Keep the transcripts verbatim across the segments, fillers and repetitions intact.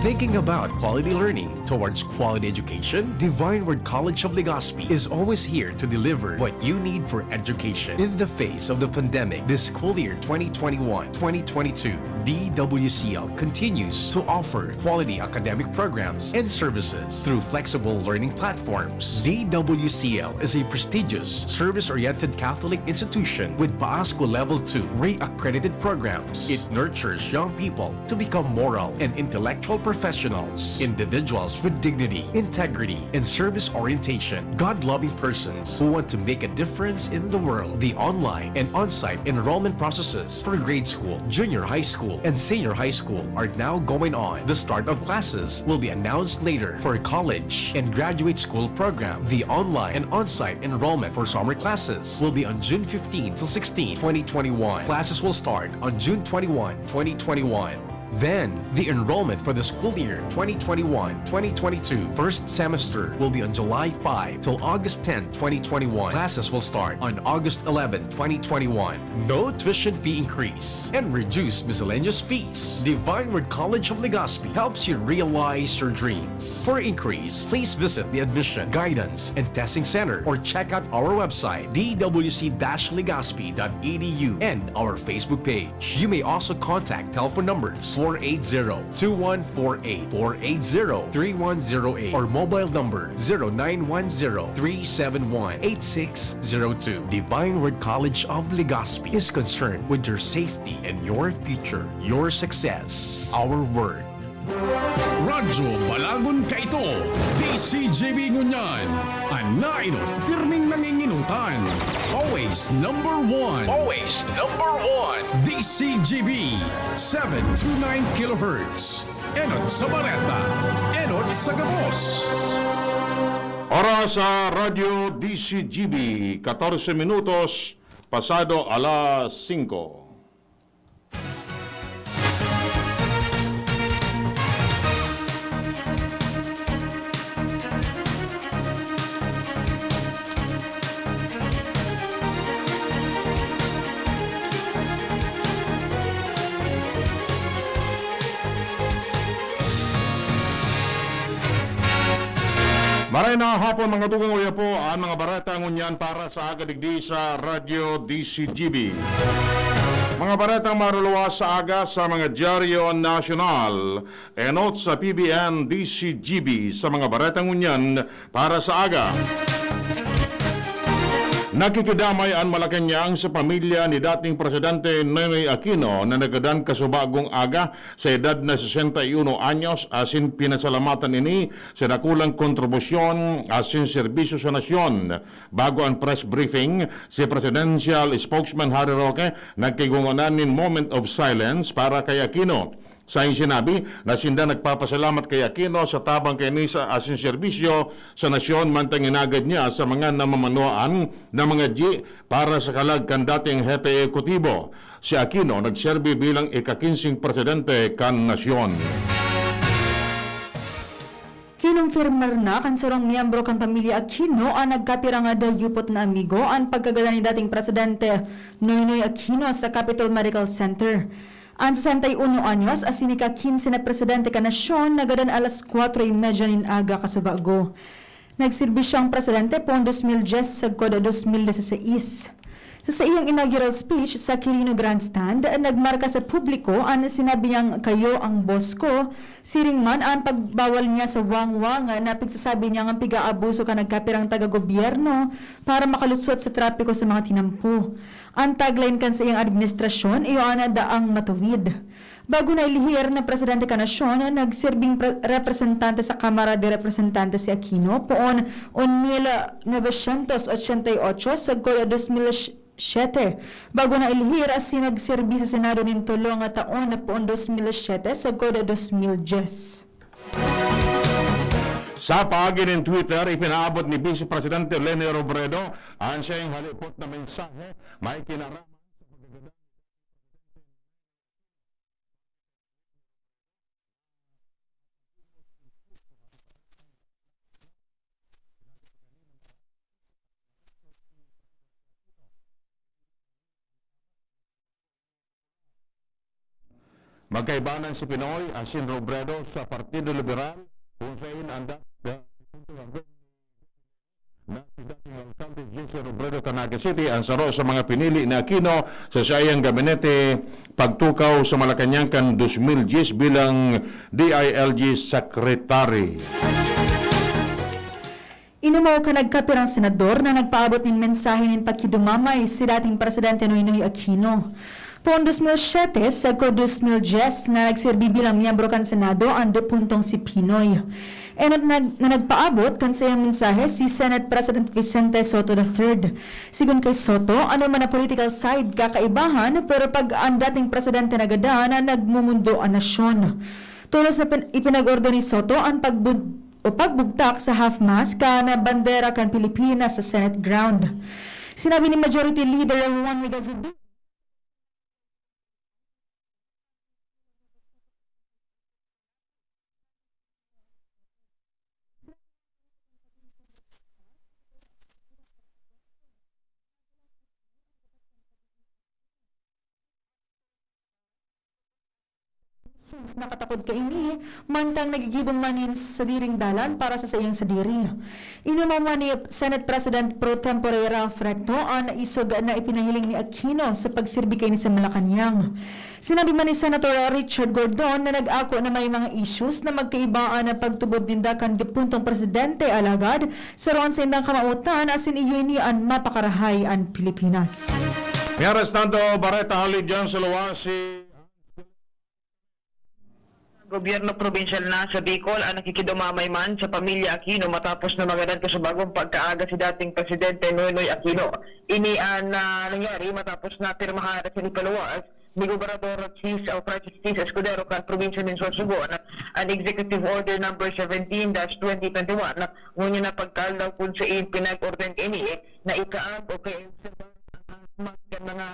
Thinking about quality learning towards quality education? Divine Word College of Legazpi is always here to deliver what you need for education. In the face of the pandemic, this school year twenty twenty-one, twenty twenty-two, D W C L continues to offer quality academic programs and services through flexible learning platforms. D W C L is a prestigious, service-oriented Catholic institution with PASCU Level two re-accredited programs. It nurtures young people to become moral and intellectual professionals, individuals with dignity, integrity, and service orientation, God-loving persons who want to make a difference in the world. The online and on-site enrollment processes for grade school, junior high school, and senior high school are now going on. The start of classes will be announced later. For college and graduate school program, the online and on-site enrollment for summer classes will be on June fifteen to sixteen, twenty twenty-one. Classes will start on June twenty-one, twenty twenty-one. Then, the enrollment for the school year twenty twenty-one, twenty twenty-two first semester will be on July five till August ten, twenty twenty-one. Classes will start on August eleven, twenty twenty-one. No tuition fee increase and reduced miscellaneous fees. Divine Word College of Legazpi helps you realize your dreams. For inquiries, please visit the Admission, Guidance, and Testing Center or check out our website, d w c dash legazpi dot e d u, and our Facebook page. You may also contact telephone numbers four eight zero, two one four eight, four eight zero, three one zero eight, or mobile number zero nine one zero, three seven one, eight six zero two. Divine Word College of Legazpi is concerned with your safety and your future, your success. Our word. Radyo Balagon kaito, D C G B ngunyan, an nainot pirming nanginginutan. Always number one. Always number one. D C G B, seven two nine kilohertz. Enot sa bareta, enot sa gabos. Oras sa Radyo D C G B, katorse minutos pasado alas singko. Maray na hapon, mga tugang, uya po an mga bareta ngunyan para sa aga digdi sa Radyo D C G B. Mga baretang maruluwas sa aga sa mga dyaryo nasyonal, enot sa P B N D C G B sa mga bareta ngunyan para sa aga. Nakikidamay an Malacañang sa pamilya ni dating Presidente Noynoy Aquino na nagadan kasubagong aga sa edad na sesenta y uno anyos, asin pinasalamatan ini sa dakulang kontribusyon asin serbisyo sa nasyon. Bago an press briefing, si Presidential Spokesman Harry Roque nagkigungonan nin moment of silence para kay Aquino. Sain sinabi na sinda nagpapasalamat kay Aquino sa tabang kaini sa asin serbisyo sa nasyon mantang inagad niya sa mga namamanuaan na mga dyi para sa kalag kan dating hepe ehekutibo. Si Aquino nagserbi bilang ika-kinseng presidente kan nasyon. Kinumpirmar na kan sarong miyembro kan pamilya Aquino an nagkapirang dayupot na amigo an pagkagadan ni dating Presidente Noynoy Aquino sa Capitol Medical Center. An sesenta y uno anyos asin ika-kinse na presidente kan nasyon nagadan alas kwatro y medya nin aga kasubago. Nagserbi siyang presidente poon dos mil dyes sagkod dos mil disisais. Sa saiyang inaugural speech sa Quirino Grandstand, nagmarka sa publiko an sinabi niyang, "Kayo ang boss ko." Siring man an pagbawal niya sa wangwang na pigsasabi niyang pig-aabuso kan nagkapirang taga-gobyerno para makalusot sa trapiko sa mga tinampo. An tagline kan saiyang administrasyon iyo an daang matuwid. Bago nailihir na presidente kan nasyon, nagserbing pre-, representante sa Kamara de Representantes si Aquino poon un mil novecientos ochenta y ocho sagkod dos mil siyete. Bago nailihir asin nagserbi sa Senado nin tolo nga taon poon dos mil siyete sagkod dos mil dyes. Sa paagi nin Twitter, ipinaabot ni Vice Presidente Leni Robredo an saiyang halipot na mensahe may kinaraman sa pagkagadan Magkaibanan si Pinoy asin Robredo sa Partido Liberal, kung sain an da-, da-, na si dating alkalde Jesse Robredo, Canaque City, an saro sa mga pinili ni Aquino sa saiyang gabinete pagtukaw sa Malacañang kan dos mil dyes bilang D I L G Secretary. Inumaw kan nagkapirang senador na nagpaabot nin mensahe nin pakidumamay si dating Presidente Noynoy Aquino. Poon dos mil siete sagkod dos mil dyes na nagserbi bilang miyembro kan Senado an dipuntong si Pinoy. Enot na, na nagpaabot kan saiyang mensahe si Senate President Vicente Sotto the third. Sigon kay Sotto, ano man na political side kakaibahan, pero pag an dating presidente nagadan, nagmumundo an nasyon. Tolos na pin-, ipinag-order ni Sotto an pagbun-, o pagbugtak sa half-mast kan bandera kan Pilipinas sa Senate ground. Sinabi ni Majority Leader Juan Miguel Zubiri, nakatakod kaini, mantang nagigibong man nin sadiring dalan para sa saiyang sadiri. Inumaw man ni Senate President pro tempore Ralph Recto an isog na ipinahiling ni Aquino sa pagserbi kaini sa Malacañang. Sinabi man ni Senator Richard Gordon na nag-ako na may mga issues na magkaiba an pagtubod ninda kan dipuntong presidente, alagad saro an saindang kamawotan asin iyo ini an mapakarahay an Pilipinas. Mientras tanto, bareta hali dyan sa luwas, si Gobyerno probinsyal na sa Bicol ang nakikidumamay man sa pamilya Aquino matapos na magadan ko sa bagong pagkaaga si dating Presidente Noynoy Aquino. Ini an, ah, nangyari matapos na pirmahan at sinipaluwas ni Gobernador Chiz, o Francis Chiz Escudero kan probinsya nin Sorsogon, an Executive Order Number seventeen dash twenty twenty-one, ngunyan na pagkaaldaw kun sain pinag-order kaini na ikaag o kaya obserbar ang mga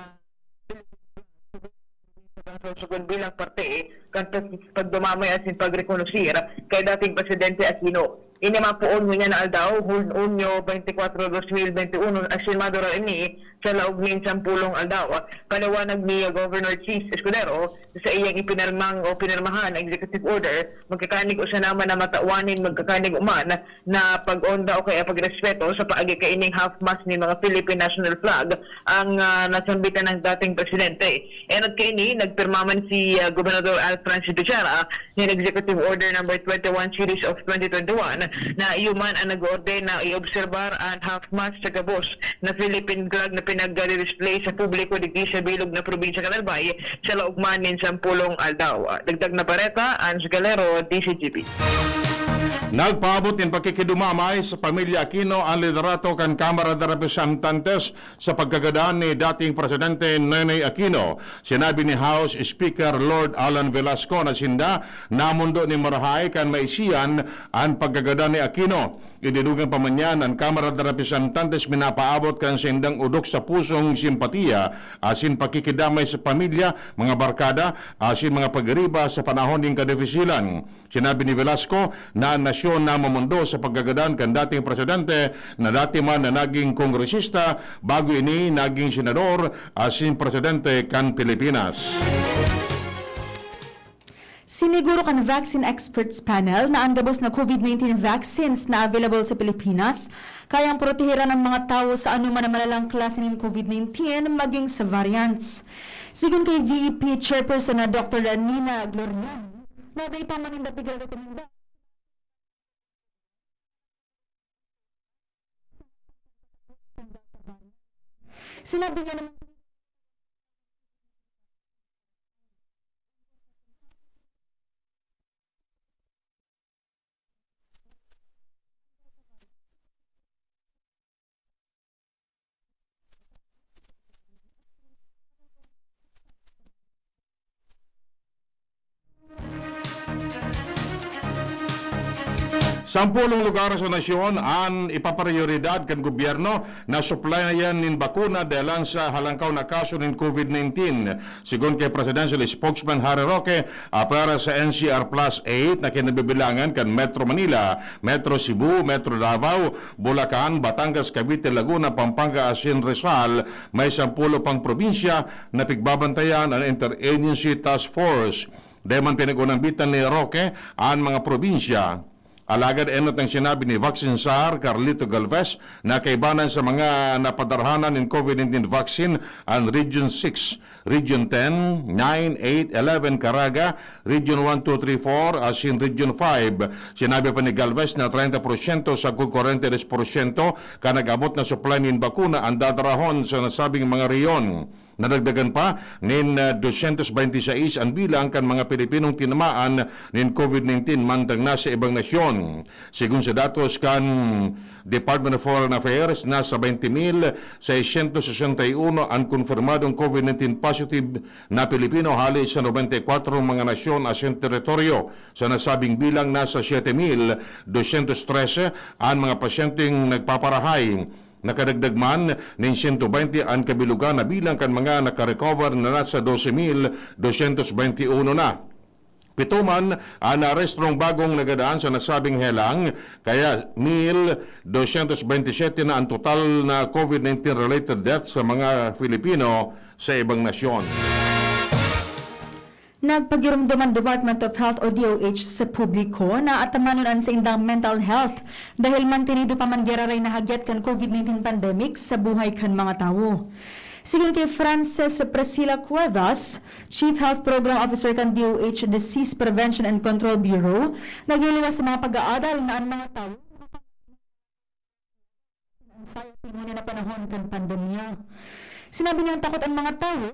kan Sorsogon bilang parte kan pag-, pagdumamay asin pagrekonosir kay dating Presidente Aquino. Ini man poon ngunyan na aldaw, Hun-, Hunyo twenty-four, twenty twenty-one, asin madurar ini sa laog nin sampolong aldaw. Paliwanag ni Governor Chiz Escudero, sa iyang ipinirmang o pinirmahan na executive order, magkakanig o sana man na matawan nin magkakanig man na pag-onda o kaya pagrespeto sa paagi kaining half-mast nin mga Philippine National Flag ang, ah, nasambitan ng dating presidente. Enot kaini, nagpirma man si, ah, Gobernador Alfred Francis Bichara nin Executive Order Number twenty-one Series of twenty twenty-one na iyo man ang nag-order na iobserbar an half-mast sa gabos na Philippine flag na pinagdidisplay sa publiko digdi sa bilog na probinsya kan Albay sa laog man nin sampolong aldaw. Dagdag na bareta, Ange Galero, D Z G P. Nagpaabot nin pakikidumamay sa pamilya Aquino an liderato kan Kamara de Representantes sa pagkagadan ni dating Presidente Noynoy Aquino. Sinabi ni House Speaker Lord Alan Velasco na sinda namondo nin marahay kan maisian an pagkagadan ni Aquino. Ididugang pa man niyan, an Kamara de Representantes minapaabot kan saindang odok sa pusong simpatiya asin pakikidamay sa pamilya, mga barkada, asin mga pagiriba sa panahon nin kadifisilan. Sinabi ni Velasco na an nasyon namomondo sa pagkagadan kan dating presidente na dati man na naging kongresista, bago ini naging senador asin presidente kan Pilipinas. Siniguro kan Vaccine Experts Panel na an gabos na COVID nineteen vaccines na available sa Pilipinas kayang protehiran ang mga tawo sa anoman na malalang klase nin COVID nineteen, maging sa variants. Sigon kay V E P Chairperson na Doctor Nina Glorian, na dai pa man ninda pigrekomenda. Sinabi niya naman, Sampolong lugar sa nasyon an ipaprioridad kan gobyerno na suplayan nin bakuna dahelan sa halangkaw na kaso nin COVID nineteen. Sigon kay Presidential Spokesman Harry Roque, apwera sa N C R Plus eight na kinabibilangan kan Metro Manila, Metro Cebu, Metro Davao, Bulacan, Batangas, Cavite, Laguna, Pampanga asin Rizal, may sampulo pang probinsya na pigbabantayan an Interagency Task Force. Dai man pinag-unambitan ni Roque an mga probinsya. Alagad enot ang sinabi ni Vaccine Czar Carlito Galvez na kaibanan sa mga napadarhanan nin COVID nineteen vaccine an Region six, Region ten, nine, eight, eleven, Caraga, Region one, two, three, four, asin Region five. Sinabi pa ni Galvez na treinta porsyento sagkod kwarenta y dos porsyento kan nag-abot na supply nin bakuna an dadarahon sa nasabing mga rehiyon. Nadagdagan pa nin, ah, dosyentos bente y seis an bilang kan mga Pilipinong tinamaan nin COVID nineteen mantang nasa ibang nasyon. Segun sa datos kan Department of Foreign Affairs, nasa baynte mil seisyentos sesenta y uno an konfirmadong COVID nineteen positive na Pilipino hale sa nobenta y kwatro mga nasyon asin teritoryo. Sa nasabing bilang, nasa siyete mil dosyentos trese an mga pasyenteng nagpaparahay. Nakadagdag man nin siyento baynte an kabilogan na bilang kan mga nakarecover na nasa dose mil dosyentos baynte uno na. Pito man an naarestrong bagong nagadaan sa nasabing helang, kaya mil dosyentos baynte siyete na an total na COVID nineteen related deaths sa mga Filipino sa ibang nasyon. Nagpagiromdom an Department of Health o D O H sa publiko na atamanon an saindang mental health dahil mantenido pa man giraray na hagyat kan COVID nineteen pandemic sa buhay kan mga tawo. Sigon ki Frances Priscilla Cuevas, Chief Health Program Officer kan D O H Disease Prevention and Control Bureau, nagluluwas sa mga pag-aadal na an mga tawo anxiety ngani na panahon kan pandemya. Sinabi niyang takot an mga tawo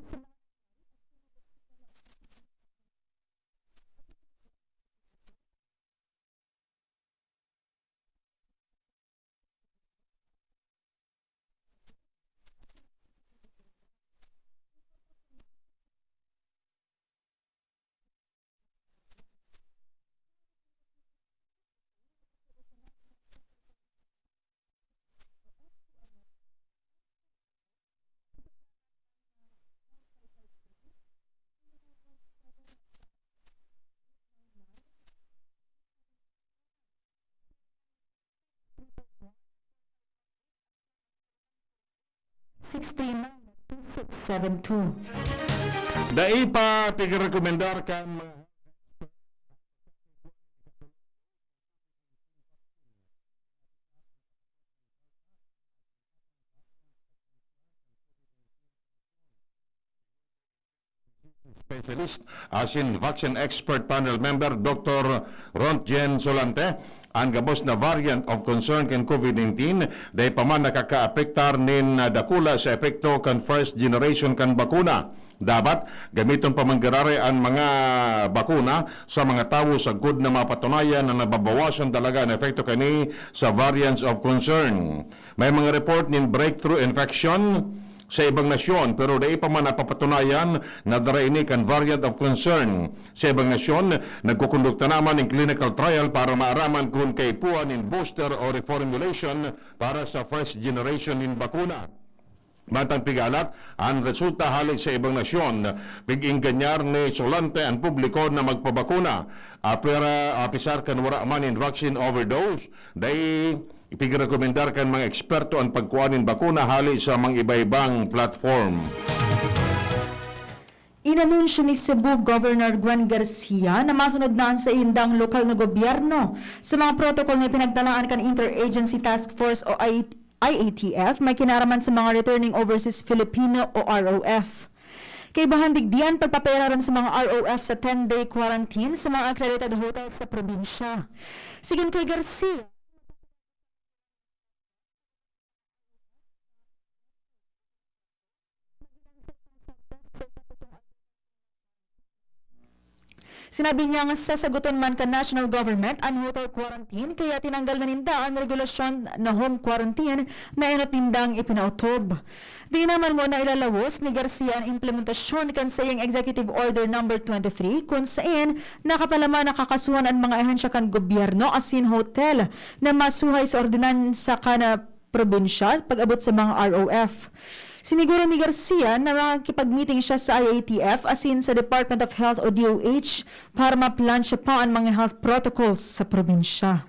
Six three nine, two six seven two. Dai pa pigrekomendar kan mga specialist asin vaccine expert panel member, Doktor Rontgen Solante, an gabos na variant of concern kan COVID nineteen dai pa man nakakaapektar nin dakula sa epekto kan first generation kan bakuna. Dapat gamiton pa man giraray an mga bakuna sa mga tawo sagkod na mapatunayan na nababawasan talaga an epekto kani sa variants of concern. May mga report nin breakthrough infection sa ibang nasyon, pero dai pa man napapatunayan na dara ini kan variant of concern. Sa ibang nasyon, nagkukondukta naman nin clinical trial para maaraman kun kaipuhan nin booster o reformulation para sa first generation nin bakuna. Mantang pigalat an resulta hale sa ibang nasyon, pig-engganyar ni Solante an publiko na magpabakuna. Apera, apisar kan wara man nin vaccine overdose, dai ipigrekomendar kan mga eksperto an pagkua nin bakuna hale sa mga iba-ibang platform. Inanunsyo ni Cebu Governor Juan Garcia na masunod na an saindang lokal na gobyerno sa mga protocol na ipinagtalaan kan Interagency Task Force o I A T F may kinaraman sa mga returning overseas Filipino o R O F. Kaibahan digdi an pagpapairarom sa mga R O F sa ten-day quarantine sa mga accredited hotel sa probinsya. Sigon kay Garcia, sinabi niya nga sasaguton man kan national government an hotel quarantine, kaya tinanggal na ninda an regulasyon na home quarantine na enot nindang ipinaotob. Di naman ngona ilalawos ni Garcia an implementasyon kan saiyang Executive Order Number twenty-three, kun saen nakapalaman na kakasuhan an mga ahensya kan gobyerno asin hotel na masuhay sa ordinansa kan probinsya pag-abot sa mga R O F. Siniguro ni Garcia na makikipag-meeting siya sa I A T F asin sa Department of Health o D O H para maplansya pa an mga health protocols sa probinsya.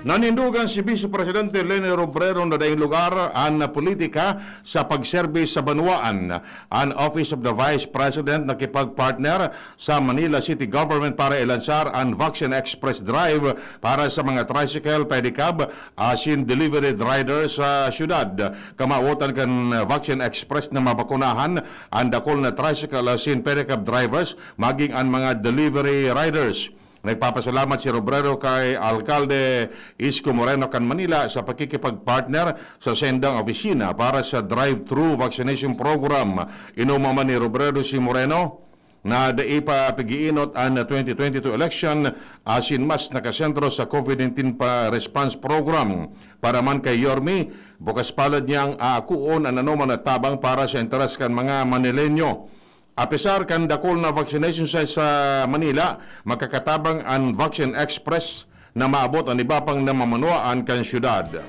Nanindugan si Vice Presidente Leni Robredo na daing lugar an politika sa pagserbis sa banwaan. An Office of the Vice President nakipag-partner sa Manila City Government para ilansar an Vaccine Express Drive para sa mga tricycle, pedicab, asin delivery rider sa syudad. Kamawotan kan Vaccine Express na mabakunahan an dakul na tricycle asin pedicab drivers, maging an mga delivery riders. Nagpapasalamat si Robredo kay Alkalde Isko Moreno kan Manila sa pakikipag-partner sa sendang opisina para sa drive-thru vaccination program. Inuma man ni Robredo si Moreno na dai pa pig-iinot an twenty twenty-two election asin mas nakasentro sa COVID nineteen pa response program. Para man kay Yorme, bukas palad niyang aakuon an anoman na tabang para sa interes kan mga Manileño. Apesar kan dakul na vaccination sites sa Manila, makakatabang an Vaccine Express na maabot an iba pang namamanuaan kan syudad.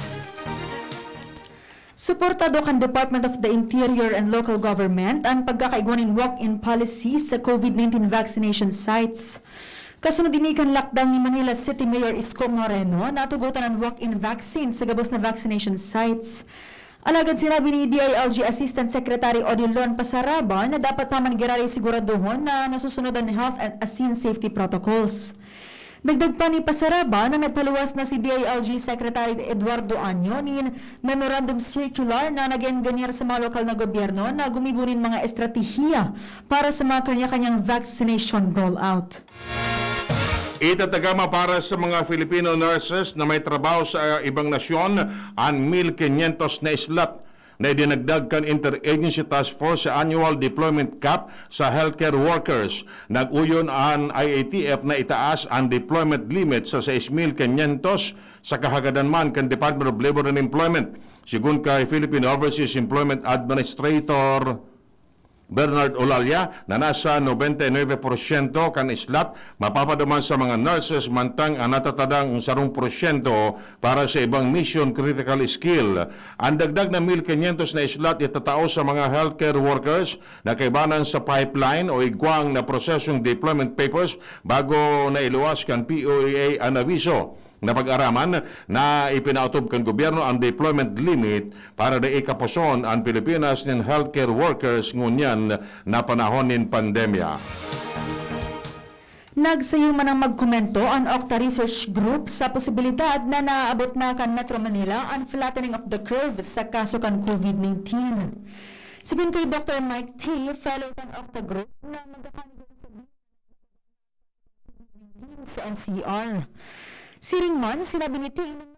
Suportado kan Department of the Interior and Local Government an pagkakaigwa nin walk-in policy sa COVID nineteen vaccination sites. Kasunod ini kan lakdang ni Manila City Mayor Isko Moreno, natugotan an walk-in vaccine sa gabos na vaccination sites. Alagad sinabi ni D I L G Assistant Secretary Odilon Pasaraba na dapat pa man giraray siguradohon na nasusunod an health and asin safety protocols. Dagdag pa ni Pasaraba na nagpaluwas na si D I L G Secretary Eduardo Año nin memorandum circular na nag-eenganyar sa mga lokal na gobyerno na gumibo nin mga estratehiya para sa mga kanya-kanyang vaccination rollout. Itatagama para sa mga Filipino nurses na may trabaho sa ibang nasyon an mil quinientos na slot na idinagdag kan Interagency Task Force sa annual deployment cap sa healthcare workers. Nag-uyon an I A T F na itaas an deployment limit sa sais mil quinientos sa kahagadan man kan Department of Labor and Employment. Sigon kay Philippine Overseas Employment Administrator Bernard Olalia na nasa nobenta y nuebe porsyento kan slot mapapaduman sa mga nurses, mantang an natatadang sarong porsyento para sa ibang mission critical skill. Ang dagdag na mil quinientos na slot itatao sa mga healthcare workers na kaibanan sa pipeline o igwang na prosesong deployment papers bago na iluwas kan P O A ang aviso. Napag-araman na ipinaotob kan gobyerno an deployment limit para dai kapuson an Pilipinas nin healthcare workers ngunyan na panahon nin pandemya. Nagsayo man ang magkomento an Octa Research Group sa posibilidad na naabot na kan Metro Manila an flattening of the curve sa kaso kan COVID nineteen. Sigon kay Doctor Mike T, fellow kan Octa Group, na magkakaroon sa N C R. Siring man, sinabi ni Taylor,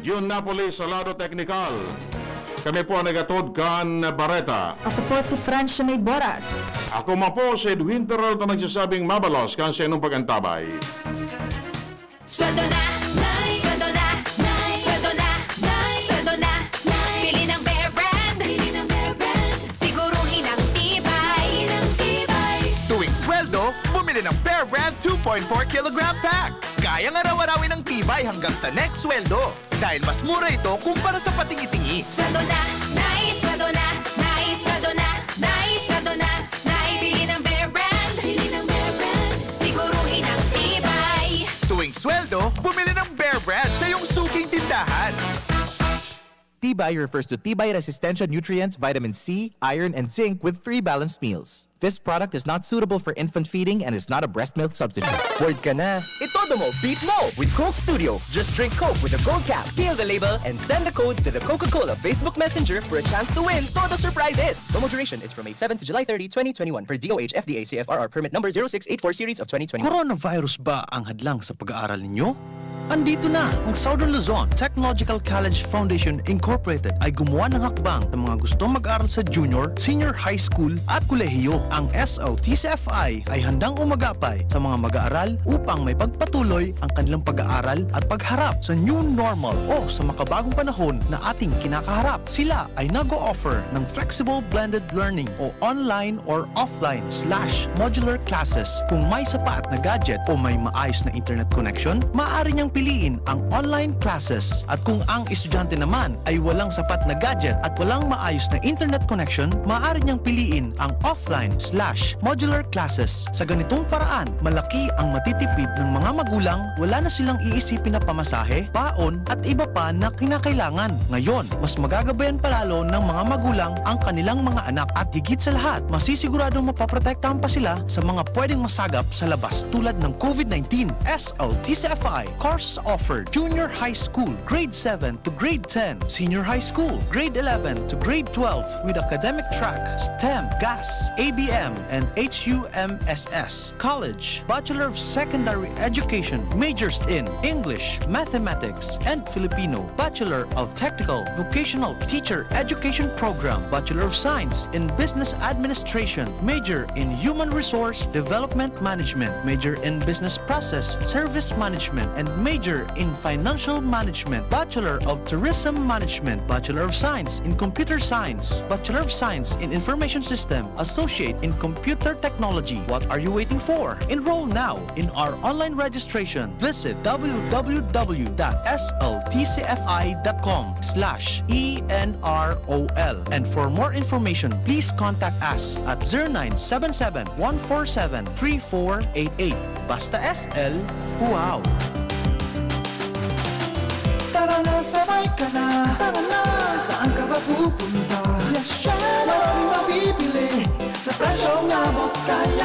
Jun Napoli sa lado teknikal. Kami po ang nagatod kan bareta. Ako po si Francia May Boras. Ako man po si Edwin Peralta, nagsasabing mabalos kan sa inyong pag-antabay. Sweldo na, Nay! Sweldo na, Nay! Sweldo na, Nay! Sweldo na, Nay! Bili ng Bear Brand! Bili ng Bear Brand! Siguruhin ang tibay! Ang tibay! Tuwing sweldo, bumili ng Bear Brand two point four kilogram pack. Kayang araw-arawin ang tibay hanggang sa next sweldo. Dahil mas mura ito kumpara sa patingi-tingi. Sweldo na, Nay! Sweldo na, Nay! Sweldo na, Nay! Sweldo na, Nay! Bili ng Bear Brand! Bili ng Bear Brand! Siguruhin ang tibay! Tuwing sweldo, bumili ng Bear Brand sa iyong suking tindahan. Tibay refers to Tibay Resistensya Nutrients, Vitamin C, Iron, and Zinc with three balanced meals. This product is not suitable for infant feeding and is not a breast milk substitute. Bored ka na? Itodo mo, beat mo with Coke Studio. Just drink Coke with a gold cap, peel the label, and send the code to the Coca-Cola Facebook Messenger for a chance to win Todo Surprises. Promo duration is from May seven to July thirty, twenty twenty-one, per D O H F D A C F R R permit number zero six eight four series of twenty twenty-one. Coronavirus ba ang hadlang sa pag-aaral ninyo? Andito na ang Southern Luzon Technological College Foundation Incorporated ay gumawa ng hakbang sa mga gustong mag-aral sa junior, senior high school at kolehiyo. Ang S L T C F I ay handang umagapay sa mga mag-aaral upang may pagpatuloy ang kanilang pag-aaral at pagharap sa new normal o sa makabagong panahon na ating kinakaharap. Sila ay nag-o-offer ng flexible blended learning o online or offline slash modular classes. Kung may sapat na gadget o may maayos na internet connection, maaari niyang piliin ang online classes. At kung ang estudyante naman ay walang sapat na gadget at walang maayos na internet connection, maaari niyang piliin ang offline slash modular classes. Sa ganitong paraan, malaki ang matitipid ng mga magulang, wala na silang iisipin na pamasahe, baon, at iba pa na kinakailangan. Ngayon, mas magagabayan pa lalo ng mga magulang ang kanilang mga anak at higit sa lahat, masisiguradong mapoprotektahan pa sila sa mga pwedeng masagap sa labas tulad ng COVID nineteen. S L T C F I course offer: Junior High School, Grade seven to Grade ten, Senior High School, Grade eleven to Grade twelve with academic track, STEM, GAS, A B M, and H U M S S. College, Bachelor of Secondary Education, majors in English, Mathematics, and Filipino, Bachelor of Technical Vocational Teacher Education Program, Bachelor of Science in Business Administration, major in Human Resource Development Management, major in Business Process Service Management, and major in Financial Management, Bachelor of Tourism Management, Bachelor of Science in Computer Science, Bachelor of Science in Information System, Associate in Computer Technology. What are you waiting for? Enroll now in our online registration. Visit w w w dot s l t c f i dot com slash e n r o l. And for more information, please contact us at zero nine seven seven, one four seven, three four eight eight. Basta S L, wow! Tara na, sabay ka na. Tara na, saan ka ba pupunta? Yes, syempre. Maraming mabibili sa presyong abot kaya.